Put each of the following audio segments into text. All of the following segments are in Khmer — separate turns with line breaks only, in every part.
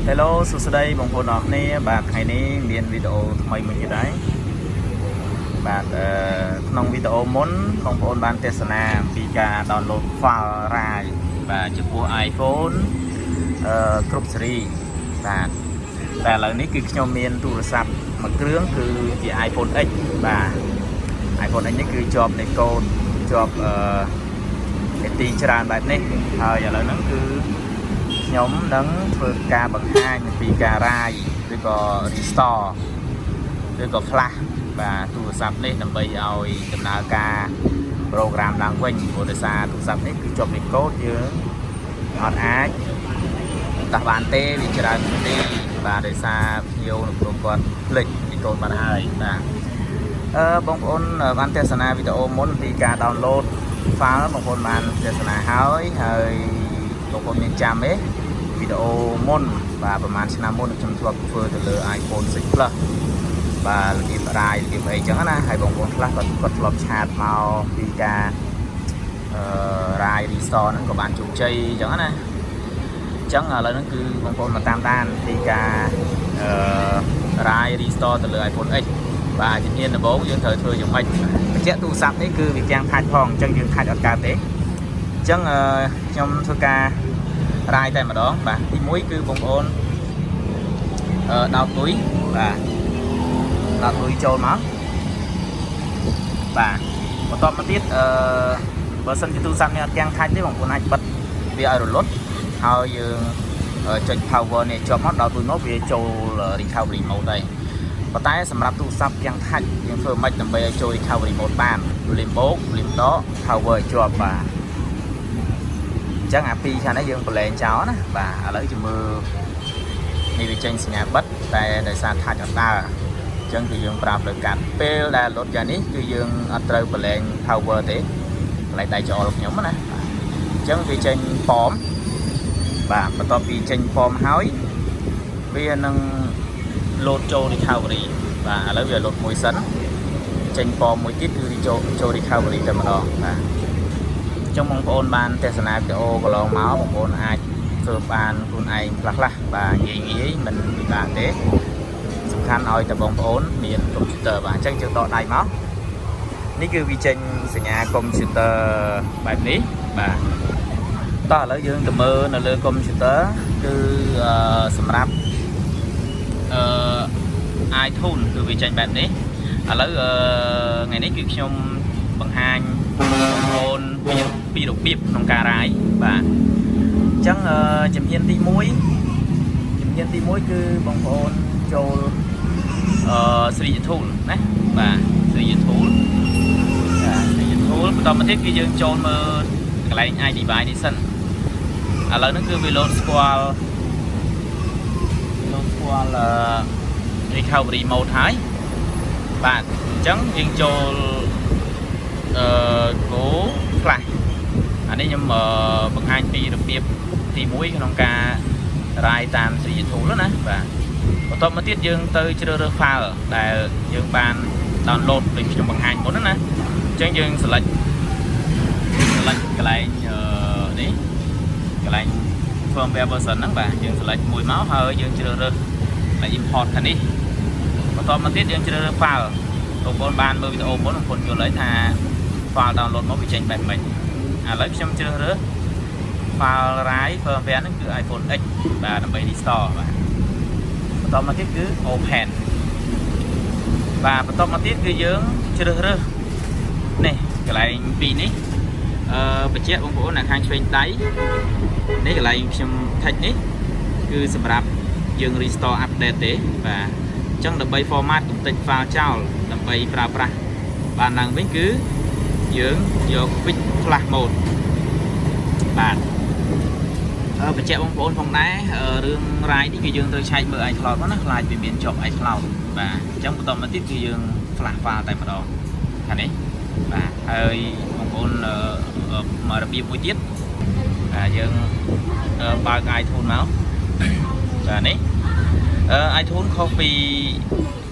Hello សួស្តីបងប្អូនអរគ្នាបាទថ្ងៃនេះមានវីដេអូថ្មីមួយទៀតហើយបាទអឺក្នុងវីដេអូមុនបងប្អូនបានទស្សនាអំពីការ download file RAR បាទចំពោះ iPhone គ្រប់ស៊េរីបាទតែឥឡូវនេះគឺខ្ញុំមានទូរស័ព្ទមួយគ្រឿងគឺជា iPhone X បាទ iPhone X នេះគឺជាប់នៃកូដជាប់នេតិច្រើនបែបនេះហើយឥឡូវហ្នឹងគឺ ខ្ញុំនឹងធ្វើការបង្ហាញអំពីការរាយឬក៏ restore ឬក៏ flash បាទទូរស័ព្ទនេះដើម្បីឲ្យដំណើរការ program ឡើងវិញព្រោះដោយសារទូរស័ព្ទនេះគឺជាប់លេខកូដយើងអត់អាចដោះបានទេវាច្រើនទេបាទដោយសារភ្ញៀវនៅក្នុងគាត់ភ្លេចលេខកូដបាត់ហើយបាទបងប្អូនបានទស្សនាវីដេអូមុនពីការ download file បងប្អូនបានទស្សនាហើយហើយបងប្អូនមានចាំទេវីដេអូមុនបាទប្រហែលឆ្នាំមុនខ្ញុំធ្លាប់ធ្វើទៅលើ iPhone 6 Plus បាទរបៀបរាយរបៀបអីចឹងណាហើយបងប្អូនខ្លះគាត់គាត់ធ្លាប់chat មកពីការរាយ restore ហ្នឹងក៏បានជោគជ័យចឹងណាអញ្ចឹងឥឡូវហ្នឹងគឺបងប្អូនមកតាមដានពីការរាយ restore ទៅលើ iPhone X បាទជំហានដំបូងយើងត្រូវធ្វើយ៉ាងម៉េចបញ្ជាក់ទូរស័ព្ទនេះគឺវាគាំង touch ផងអញ្ចឹងយើង touch អត់កើតទេអញ្ចឹងខ្ញុំធ្វើការរាយតែម្ដងបាទទី1គឺបងប្អូនដោតលុយបាទដោតលុយចូលមកបាទបន្ទាប់មកទៀតបើសិនជាទូរស័ព្ទនេះអត់គាំង touch ទេបងប្អូនអាចបិទវាឲ្យរលត់ហើយយើងចុច power នេះជាប់មកដល់លុយមកវាចូល recovery mode ហើយប៉ុន្តែសម្រាប់ទូរស័ព្ទគាំង touch យើងធ្វើម៉េចដើម្បីឲ្យចូល recovery mode បាន volume បូក volume ដក power ឲ្យជាប់បាទអញ្ចឹងអាពីរខាងនេះយើងប្រឡែងចោលណាបាទឥឡូវជំមើលនេះវាចេញសញ្ញាបិទតែដោយសារ touch អត់ដើរអញ្ចឹងគឺយើងប្រាប់លើកាត់ពេលដែលលុតយ៉ាងនេះគឺយើងអត់ត្រូវប្រឡែង power ទេកន្លែងដៃចោលខ្ញុំណាបាទអញ្ចឹងវាចេញប៉មបាទបន្ទាប់ពីចេញប៉មហើយវានឹងលោតចូល recovery បាទឥឡូវវាលោតមួយសិនចេញប៉មមួយទៀតគឺចូល recovery តែម្ដងបាទអញ្ចឹងបងប្អូនបានទស្សនាវីដេអូកន្លងមកបងប្អូនអាចធ្វើបានខ្លួនឯងខ្លះខ្លះបាទងាយងាយមិនពិបាកទេសំខាន់ឲ្យតែបងប្អូនមានកុំព្យូទ័របាទអញ្ចឹងយើងដកដៃមកនេះគឺវាចេញសញ្ញាកុំព្យូទ័របែបនេះបាទតោះឥឡូវយើងទៅមើលនៅលើកុំព្យូទ័រគឺសម្រាប់iTunes គឺវាចេញបែបនេះឥឡូវថ្ងៃនេះគឺខ្ញុំបង្ហាញបងប្អូនពីរបៀបក្នុងការរាយបាទអញ្ចឹងជំហានទី1ជំហានទី1គឺបងប្អូនចូល3uTools ណាបាទ 3uTools បាទ 3uTools បន្តមកទៀតគឺយើងចូលមើលកន្លែង iDevice នេះសិនឥឡូវហ្នឹងគឺវា load ស្គាល់ load ស្គាល់recovery mode ហើយបាទអញ្ចឹងយើងចូលgo flash អានេះខ្ញុំបង្ហាញពីរបៀបទី1ក្នុងការរាយតាម 3uTools ណាបាទបន្ទាប់មកទៀតយើងទៅជ្រើសរើស file ដែលយើងបាន download ដូចខ្ញុំបង្ហាញមុនណាអញ្ចឹងយើង select កន្លែងនេះកន្លែង firmware version ហ្នឹងបាទយើង select មួយមកហើយយើងជ្រើសរើសកន្លែង import ខាងនេះបន្ទាប់មកទៀតយើងជ្រើសរើស file បងប្អូនបានមើលវីដេអូមុនបងប្អូនយល់ហើយថា file download មកវាចេញបែបម៉េចឥឡូវខ្ញុំជ្រើសរើស file RAI firmware ហ្នឹងគឺ iPhone X បាទដើម្បី restore បាទបន្តមកទៀតគឺ open បាទបន្តមកទៀតគឺយើងជ្រើសរើសនេះកន្លែងពីរនេះបញ្ជាក់បងប្អូននៅខាងឆ្វេងដៃនេះកន្លែងខ្ញុំ touch នេះគឺសម្រាប់យើង restore update ទេបាទអញ្ចឹងដើម្បី format កំទេច file ចោលដើម្បីប្រើប្រាស់បានឡើងវិញគឺយើងយក quick flash mode បាទបញ្ជាក់បងប្អូនផងដែររឿងរាយនេះគឺយើងត្រូវឆែកមើល iCloud មកណាខ្លាចវាមានជាប់ iCloud បាទអញ្ចឹងបន្តមកទៀតគឺយើង flash file តែម្ដងខាងនេះបាទហើយបងប្អូនមករបៀបមួយទៀតបាទយើងបើក iTunes មកបាទនេះiTunes ខុសពី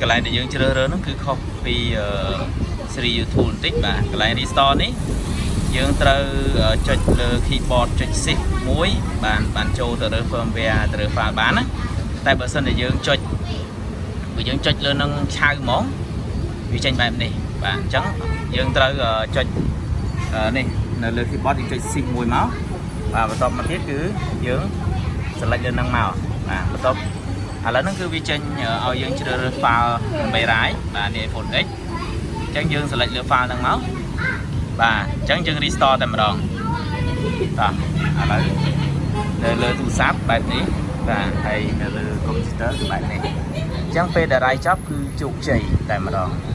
កន្លែងដែលយើងជ្រើសរើសហ្នឹងគឺខុសពី3uTools បន្តិចបាទកន្លែង restore នេះយើងត្រូវចុចលើ keyboard ចុច shift មួយបានបានចូលទៅរើស firmware ទៅរើស file បានណា តែបើសិនជាយើងចុចបើយើងចុចលើនឹងឆៅហ្មងវាចេញបែបនេះបាទអញ្ចឹងយើងត្រូវចុចនេះនៅលើ keyboard យើងចុច shift មួយមកបាទបន្ទាប់មកទៀតគឺយើង select លើនឹងមកបាទបន្ទាប់ឥឡូវហ្នឹងគឺវាចេញឲ្យយើងជ្រើសរើស file ដើម្បី write បាទនេះ iPhone X អញ្ចឹងយើង select លើ file ហ្នឹងមកបាទអញ្ចឹងយើង restore តែម្ដងតោះឥឡូវនៅលើទូរស័ព្ទបែបនេះបាទហើយនៅលើ computer គឺបែបនេះអញ្ចឹងពេលដែល write ចប់គឺជោគជ័យតែម្ដង។